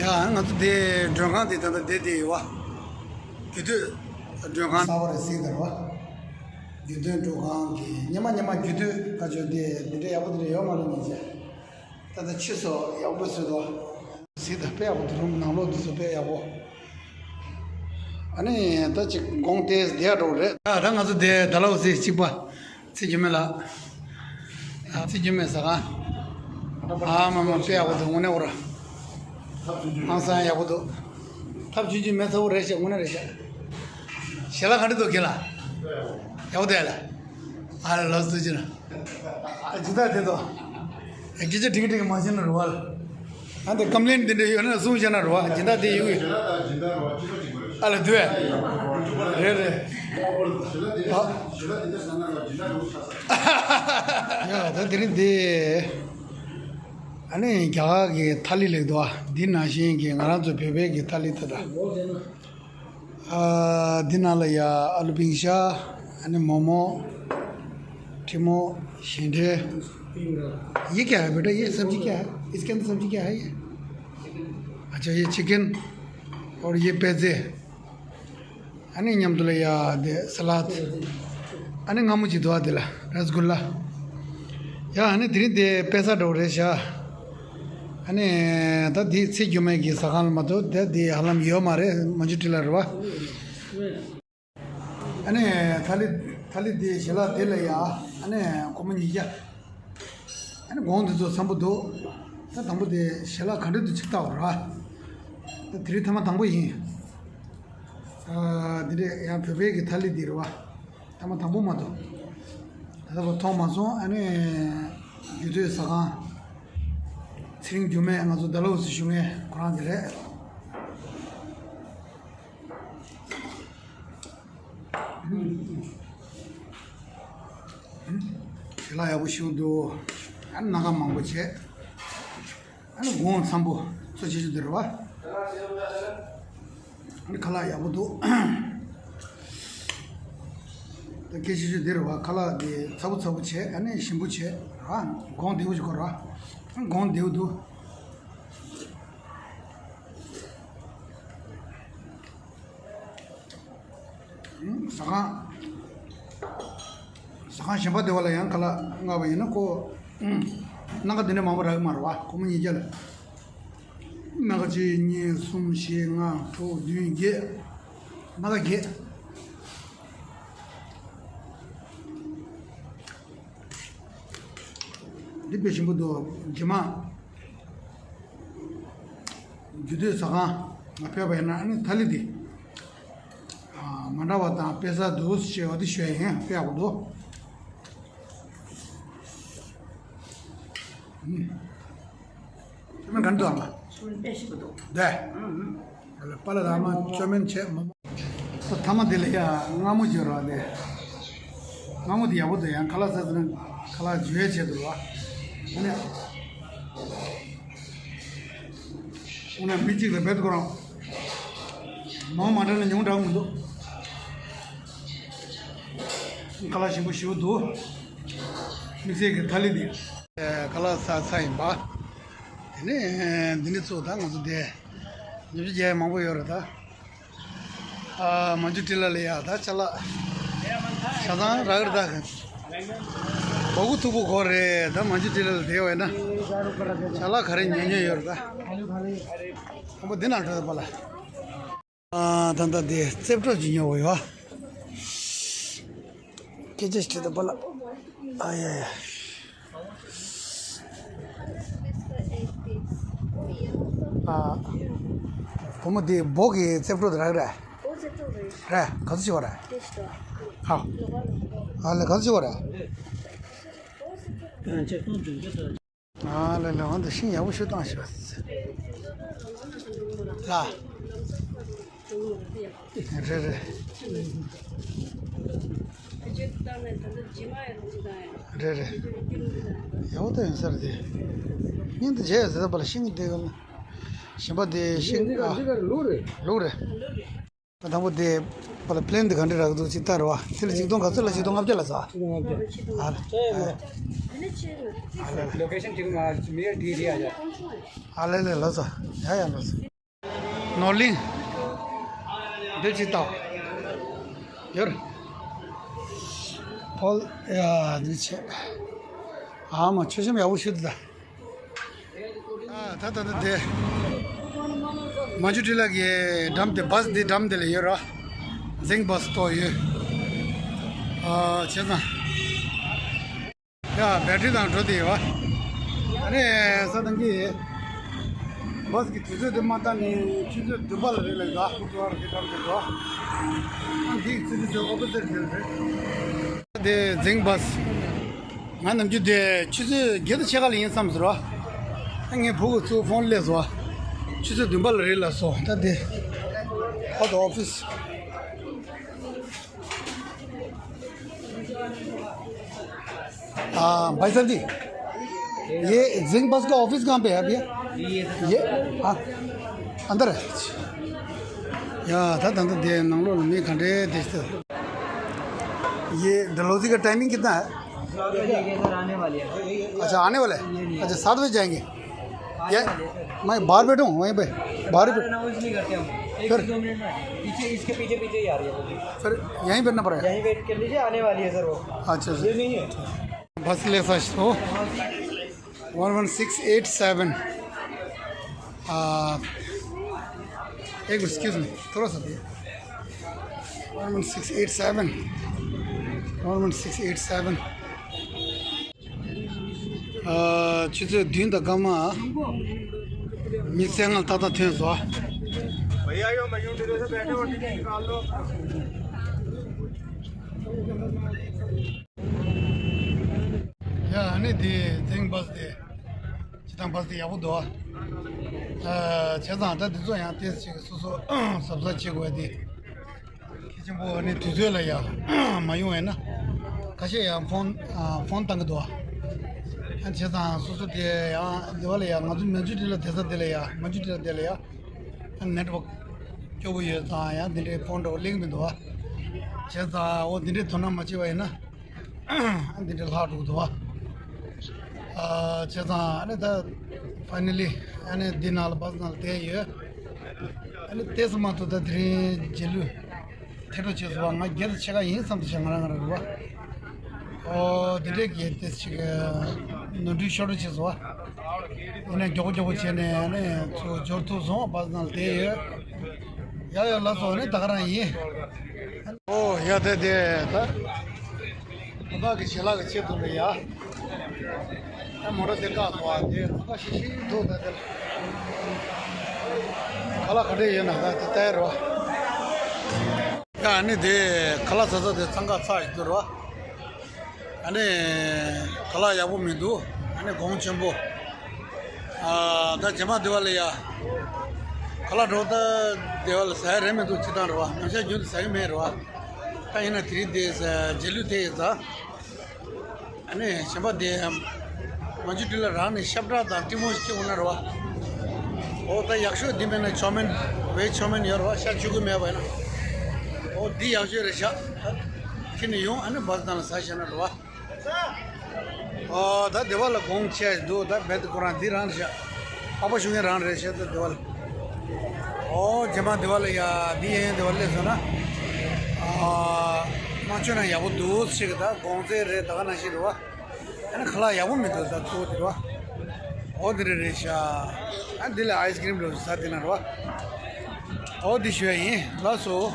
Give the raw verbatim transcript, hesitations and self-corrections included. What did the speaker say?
ཡ། ང་ཚོ་དེ་མགྲོན་ཁང་དེ་ད་ལྟ་བསྡད་དེ་ཡོད་བ། རྒྱུད་སྟོད་མགྲོན་ཁང་གསར་པ་རེད་ཟེར་གི་རེད་བ། རྒྱུད་སྟོད་མགྲོན་ཁང་གི་སྔོན་མ་སྔོན་མ་རྒྱུད་སྟོད་བཀའ་ཆོས་དེ་འདི་འདྲ་ཡག་པོ་འདི་འདྲ་ཡོད་མ་རེད། ཉིན་བྱེད། ད་ལྟ་ཕྱི་སོ་ཡག་པོ་བཟོས་འདུག་ཟེར། ད་དཔེ་ཡག་པོ་འདུག་རུམ་ནང་ལོགས་འདི་ཚོ་དཔེ་ཡག་པོ། ཨ་ནི་ད་ཅིག་དགོང་དེ་བསྡད་འགྲོ་གི་རེད། ད་ད་ང་ཚོ་དེ་ད་ལའོ་སི་གཅིག་པ། ཚེ་མགོན་མེ་ལགས། ཨ། ཚེ་མགོན་མེ་ཟ་ཁང་། ཨ་མ་མ་དཔེ་ཡག་པོ་འདུག་དངོས་གནས་འོ་ར། ཧང་སང་ཡག་པོ་འདུག་ཐབས་ཆུང་ཆུང་མེད་ཚ་བོ་རེད་ཤག་དངོས་གནས་རེད་ཤག་ཞལ་ལག་ག་འདྲ་འདུག་རྒན་ལགས། ཡག་པོ་འདུག་ལ། ཨ་ལ་ལགས་སོ་ཅི་ན། ཨ་སྦྱིན་བདག་དེ་ཚོ། ཨ་སྐད་ཆ་འགྲིག་གི་འགྲིག་གི་མ་བྱེད་ན་རུ་བ་ལ། ཨ་འདི་ཀམ་ལེན་འདི་འདྲ་ཡོད་ན་གསུང་བྱས་ན་རུ་བ་སྦྱིན་བདག་དེ་ཡོད་གི། ཨ་ལ་འདུག་ཨེ། རེད་རེད། ད། ཡ་ད་དེ་རིང་འདི། ཨ་ནི་རྒྱ་གར་གྱི་ཐ་ལི་ལེགས་འདུག་ཨ། འདི་ནང་བཞིན་གྱི་ང་རང་ཚོ་བོད་པའི་གི་ཐ་ལི་ད་ད། ཨ། འདི་ནང་ལ་ཡ་ཨ་ལུ་པིང་ཤ། ཨ་ནི་མོག་མོག་ཁྲི་མོག་ཞིང་འབྲས། ये क्या है बेटा? ये सब्जी क्या है? इसके अंदर सब्जी क्या है ये? अच्छा, ये चिकन और ये पेजे। ཨ་ནི་མཉམ་དུ་ལ་ཡ་དེ་ས་ལད། ཨ་ནི་མངར་མོ་ཅིག་འདུག་ཨ་དེ་ལ་ར་སི་གུ་ལ། ཡ་ཨ་ནི་དེ་རིང་དེ་དཔེ་ས་འདྲ་བོ་རེད་ཤག་ཨ་ནི་ད་དེ་ཚེ་མགོན་མེ་གི་ཟ་ཁང་ལ་མ་གཏོགས་དེ་དེ་ཧ་ལམ་ཡོད་མ་རེད། མ་འཇུ་ཊི་ལ་རེད་བ། ཨ་ནི་ཐ་ལི་ཐ་ལི་དེ་ཞལ་ལག་དེ་ལ་ཡ་ཨ་ནི་སྒོར་མོ་ཉིས་བརྒྱ། ཨ་ནི་གོང་དེ་ཚོ་འཚམ་པོ་འདུག་ད་དང་པོ་དེ་ཞལ་ལག་ག་འདྲ་འདུག་ཅིག་ལྟ་བ་ར། ད་དེ་རིང་ཐེངས་མ་དང་པོ་ཡིན། ཨ། འདི་འདྲས་ཡང་བོད་པའི་གི་ཐ་ལི་འདི་རེད་བ། ཐེངས་མ་དང་པོ་མ་གཏོགས། ད་ལྟ་བར་མཐོང་མ་སོང་། ཨ་ནི་རྒྱུད་སྟོད་ཟ་ཁང་། ཚེ་རིང་འགྱུར་མེད་ང་ཚོ་ཌལ་ཧོ་སི་བཞུགས་མཁན་ཁོ་རང་གི་རེད། ཞལ་ལག་ཡག་པོ་ཞིག་འདུག་ཨ་ནི་སྣ་ཁ་མང་པོ་བྱས། ཨ་ནི་གོང་འཚམ་པོ་གཙོ་ཆེ་ཤོས་དེ་རེད་བ། ཨ་ནི་ཁ་ལག་ཡག་པོ་འདུག་ད་སྐད་ཆ་ཆུ་དེ་རེད་བ། ཁ་ལག་དེ་ཚ་པོ་ཚ་པོ་བྱས། ཨ་ནི་ཞིམ་པོ་བྱས་ར། གོང་བདེ་པོ་ཞིག་གོ་ར། གོང་བདེ་པོ་འདུག་ཟ་ཁང་། ཟ་ཁང་གཞན་པ་དེ་བ་ལ་ཡང་ཁ་ལག་མངགས་པ་ཡིན་ན་ཁོ། སྣ་ཁ་དེ་འདྲ་མང་པོ་རག་གི་མ་རེད་བ། སྒོར་མོ་ཉིས་བརྒྱ་ལ། སྣ་ཁ་གཅིག་གཉིས་གསུམ་བཞི་ལྔ་དྲུག་བདུན་བརྒྱད། སྣ་ཁ་བརྒྱད། འདི་དཔེ་ཞིམ་པོ་འདུག་རྗེས་མ། རྒྱུད་སྟོད་ཟ་ཁང་ང་ཕེབས་པ་ཡིན་ན་ཨ་ནི་ཐ་ལི་འདི། ཨ། མ་འདྲ་བ་དང་དཔེ་ས་འདུག་ཞེས་པ་འདི་ཞུ་ཡ་ཡིན། དཔེ་ཡག་པོ་འདུག་ཨུམ། ཅོ་མིན་ག་འདུག་ཨ་མ། ཅོ་མིན་དཔེ་ཞིམ་པོ་འདུག་དེ། ཨུམ་ཨུམ། ཨ་ལ་པ་ལ་ར་མ་ཅོ་མིན་བྱས་མོ་མོ། ཐ་མ་དེ་ལ་ཡ་མངར་མོ་ཅིག་རོ་དེ། མངར་མོ་དེ་ཡག་པོ་འདུག་ཡང་ཁ་ལག་ཟ་ཟ་ན་ཁ་ལག་འཇུ་ཡས་བྱས་འདུག་རོ། ཨ་ནི། འོ་ན་མི་གཅིག་ལ་རྦད་ཁོ་རང་མང་མ་དྲགས་ན་ཉུང་དྲགས་མི་འདུག་ཁ་ལག་ཞིམ་པོ་ཞེ་པོ་འདུག་དམིགས་བསལ་གྱི་ཐ་ལི་འདི། ཁ་ལག་ཟ་ས་ཡིན་པ། དེ་ནས་འདི་ནས་ཚུར་ད་ང་ཚོ་བསྡད། ཉིན་རྒྱ་མང་པོ་ཡོད་རེད་ད། ཨ། མ་འཇུ་ཊི་ལ་ལ་ཡ་ད་ཅ་ལག་ཆ་ཚང་རག་རེད་ད། སྦ་ཁུག་མཐུག་པོ་གོ་རེད་ད། མ་འཇུ་ཊི་ལ་ལ་བསྡད་པ་ཡིན་ན་ཅ་ལག་ག་རེ་ཉོ་ཉོ་ཡོད་རེད་ད། ཁོང་པ་འདི་ནང་འགྲོ་ད་པ་ལ། ཨ། ད་ད་འདི་རྩེབ་གྲོགས་ཅིག་ཉོ་བ་ཡོད། སྐད་ཆ་ཞིག་དྲིས་ད་པ་ལ། ཨ་ཡ་ཡ། ཨ། བུ་མོ་འདི་འབོ་གི་རྩེབ་གྲོགས་དེ་རག་རེད། རེད། ག་ཚོད་ཅིག་བ་རེད། ཧ། ཨ་ལེ་ག་ཚོད་ཅིག་བ་རེད། ཨ་ལེ་ལེ། འོ་འདི་ཤིང་ཡག་པོ་ཞིག་བཏང་ཤག་ལ། རེད་རེད། རེད་རེད། ཡག་པོ་ད་ཡིན་ས་རེད་དེ། སྙིང་དུ་བྱས་ཟེར་ད་པ་ལ་ཤིང་དེ་ག་ལ། གཞན་པ་དེ་ཤིང་འདི་ག་ཨ། འདི་ག་ལུག་རེད། ལུག་རེད། ད་དང་པོ་དེ་པ་ལ་པི་ལེན་དེ་ག་འདྲ་རག་འདུག་ཅིག་ལྟ་རོགས། དེ་ལ་ཆིག་སྟོང་ག་ཚོད་ལ། ཆིག་སྟོང་ལྔ་བརྒྱ་ལ་ཟ། ཆིག་སྟོང་ལྔ་བརྒྱ། ཨ་ལེ། ཨ་ལེ། ལོ་ཀེ་ཤན་ཅིག་མ་མི་ཡ་དེ་རེད་ཡ་ཡ། ཨ་ལེ་ལེ་ལོ་ཟ། ཡ་ཡ་ལོ་ཟ། ནོར་གླིང་། འདི་ཅི་ལྟ། ཡོར། ཕོལ། ཡ་འདི་ཆེ། ཨ་མ་ཆོས་ཤམ་ཡག་པོ་ཞུ་ད། ཨ་ད་ད་ད་དེ། མ་ཇུ་ཏི་ལ་གི་འགྲམ་དེ་བཱས་དེ་འགྲམ་དེ་ལ་ཡོད་ར། འཛིང་བཱས་ཏོ་ཡོད། ཨ་བྱས་ཙང་། ཡ་བེ་ཊི་རི་དང་འགྲོ་དེ་ཡོད་བ། ཨ་ནི་ས་དང་གི་བཱས་ཀྱི་དུས་ཚོད་དེ་མ་བཏང་ནས་ཆུ་ཚོད་བདུན་པ་ལ་རེད་ལ་ཡོད། ཧུ་ཏུ་ཨར་གི་འགྲམ་དེ་འགྲོ། ཨ་འདི་ཚོད་དུས་ཚོད་ཨོ་པོ་ཟེར་དེ་རེད། དེ་འཛིང་བཱས། ང་ནམ་རྒྱུན་དེ་ཆུ་ཚོད་བརྒྱད་དང་ཕྱེད་ཀ་ལ་ཡིན་བསམ་ཟེར་བ། ངའི་བུ་གུ་ཚོ་ཕོན་སླེབས་སོང་བ། ཆུ་ཚོད་བདུན་པ་ལ་རེད་ལ་སོང་ད་དེ། ཨོ་ད་ཨོ་ཕིས། हाँ भाई साहब जी, ये जिंक बस का ऑफिस कहाँ पे है भैया? ये, हाँ, अंदर है। या था धंधा दे नंगलो में घंटे देखते। ये डलहौजी का टाइमिंग कितना है? सात बजे के सर आने वाली है। अच्छा, आने वाला है। अच्छा, सात बजे जाएंगे। आने या वाली है सर। मैं बाहर बैठा हूँ वहीं पे, बाहर ही बैठ- अनाउंस नहीं करते हम। एक फिर? से दो मिनट में पीछे, इसके पीछे पीछे ही आ रही है। फिर यहीं बैठना पड़ेगा। यहीं वेट कर लीजिए, आने वाली है सर वो। अच्छा, अच्छा। ये नहीं है। बस ले सच तो। One one six eight seven. आ, एक मिनट, एक्सक्यूज मी, थोड़ा सा भैया। One one six eight seven. One one six eight seven. ཨ། ཆུ་ཚོད་བདུན་དང་སྐར་མ། མི་ཚེ་སྔ་ཏག་ཏག་ཐོན་སོང་། भैया यो मयूर टीले से बैठे हो, टिकट निकाल लो। ཡ་ཨ་ནི་དེ་འཛིང་བཱས་དེ། སྤྱིར་བཏང་བཱས་དེ་ཡག་པོ་འདུག་ཨ། བྱས་ཙང་ད་འདི་ཚོ་ཡང་ཏོག་ཙམ་ཅིག་སོ་སོ་གཟབ་གཟབ་བྱེད་དགོས་དེ། གལ་ཆེན་པོ་ནི་དུས་ཚོད་ལ་ཡ་མ་ཡོང་བས་ན། ཁ་ཤས་ཡང་ཕོན་ཨ་ཕོན་བཏང་གི་འདུག་ཨ། ཨ་བྱས་ཙང་སོ་སོ་དེ་ཡང་འདི་བ་ལ་ཡ་ང་ཚོ་མན་ཇུ་ཊི་ལ་བསྡད་ས་དེ་ལ་ཡ་མན་ཇུ་ཊི་ལ་དེ་ལ་ཡ་ཨ་ནེ་ཊི་ཝརཀ་སྐྱོ་པོ་ཡོད་ཙང་ཡང་འདི་འདྲའི་ཕོན་འདྲ་པོ་གླེང་མི་འདུག་ཨ། བྱས་ཙང་འོ་འདི་འདྲའི་དོ་སྣང་མ་བྱས་པ་ཡིན་ན། ཨ་འདི་འདྲ་ལྷག་འགྲོ་གི་འདུག་བ། ཨ་བྱས་ཙང་ཨ་ནི་ད་ཕའི་ནལ་ལི་ཨ་ནི་འདི་ནང་ལ་བཱས་ནང་ལ་བསྡད་ཡོད། ཨ་ནི་ཏོག་ཙམ་མ་གཏོགས་ད་དེ་རིང་རྗེས་ལུས་ཐེ་འཕྲོ་བྱས་སོང་བ། ང་བརྒྱད་དང་ཕྱེད་ཀ་ཡིན་བསམ་དུ་བྱས་ང་རང་ང་རང་རེད་བ། ཨོ་དེ་འདྲས་ཀྱི་ཏོག་ཙམ་ཅིག་ནོར་འཁྲུལ་ཤོར་འགྲོ་བྱས་སོང་བ། ཡིན་ན་མགྱོགས་པོ་མགྱོགས་པོ་བྱས་ནས་ཨ་ནི་ཚུར་འབྱོར་ཐུབ་སོང་བ། བཱས་ནང་ལ་བསྡད་ཡོད། ཡ་ཡ་ལགས་སོ། ཨ་ནི་ད་ག་རང་ཡིན། ཨོ་ཡ་དེ་དེ་ད། ཁོ་ཐག་གི་ཞལ་ལག་གི་ཆེད་དུ་རེད་ཡ། ཨ་མོ་ཊ་དེ་བཀག་སོང་བ་དེ་ཁོ་ཐག་ཤིག་ཤིག་འདུག་ད་དེ། ཁ་ལག་ག་འདྲས་ཡོད་ན་ད་དེ་ལྟ་ཡ་རོ། ཡ་ཨ་ནི་དེ་ཁ་ལག་ཟ་ས་དེ་འཚང་ཁ་ཚ་ཞིག་འདུག་རོ། ཨ་ནི་ཁ་ལག་ཡག་པོ་མི་འདུག་ཨ་ནི་གོང་ཆེན་པོ། ཨ་ད་རྗེས་མ་དེ་བ་ལ་ཡ། ཁ་ལག་འགྲོ་ད་དེ་བ་ལ་ཟ་ཡ་རེད་མི་འདུག་སྤྱིར་བཏང་རོ། ཉམས་ཆག་རྒྱུན་དུ་ཟ་གི་མེད་རོ། ད་ཡིན་ན་དེ་རིང་དེ་རྗེས་ལུས་དེ་ཡིན་ཙང་། ཨ་ནི་གཞན་པ་དེ་མ་ཇུ་ཊི་ལ་རང་ནས་ཤབ་ཁྲག་དང་ཏི་མོ་ཞིག་སྐྱེ་འོང་ན་རེད་བ། ཨོ་ད་ཡག་ཤོས་འདི་མེད་ན་ཆོ་མིན། ཝེ་ཆོ་མིན་ཡོད་རེད་བ། ཤ་ཆུ་ཁོལ་མེད་པ་ཡིན་ན། ཨོ་འདི་ཡག་ཤོས་རེད་ཤག་ཁྱེར་ནས་ཡོང་ཨ་ནི་བཱས་ནང་ལ་ཟ་བྱས་ན་རེད་བ། ཨོ་ད་དེ་བ་ལ་གོང་ཆེ་འདུག་ད་རྦད་དེ་ཁོ་རང་འདི་རང་རེད་ཤག་ཨ་ཕ་ཞུ་མཁན་རང་རེད་ཤག་ད་དེ་བ་ལ། ཨོ་རྗེས་མ་དེ་བ་ལ་ཡ་འདི་ཡན་ཡན་དེ་བ་ལ་སླེབས་སོང་ན། ཨ་མ་བྱོན་ན་ཡག་པོ་འདུག་ཟེར་གི་ད་གོང་ཚད་རེད་ད་ག་ནང་བཞིན་རེད་བ། ཨ་ནི་ཁ་ལག་ཡག་པོ་མི་འདུག་ད་གཙོ་བོ་དེ་རེད་བ། ཨོ་དེ་རེད་རེད་ཤག་ཨ་འདི་ལ་ཨའི་སི་ཀི་རིམ་འདྲ་བོ་ཟ་དེ་ན་རེད་བ། ཨོ་འདི་ཞུ་ཡ་ཡིན་ལགས་སོ།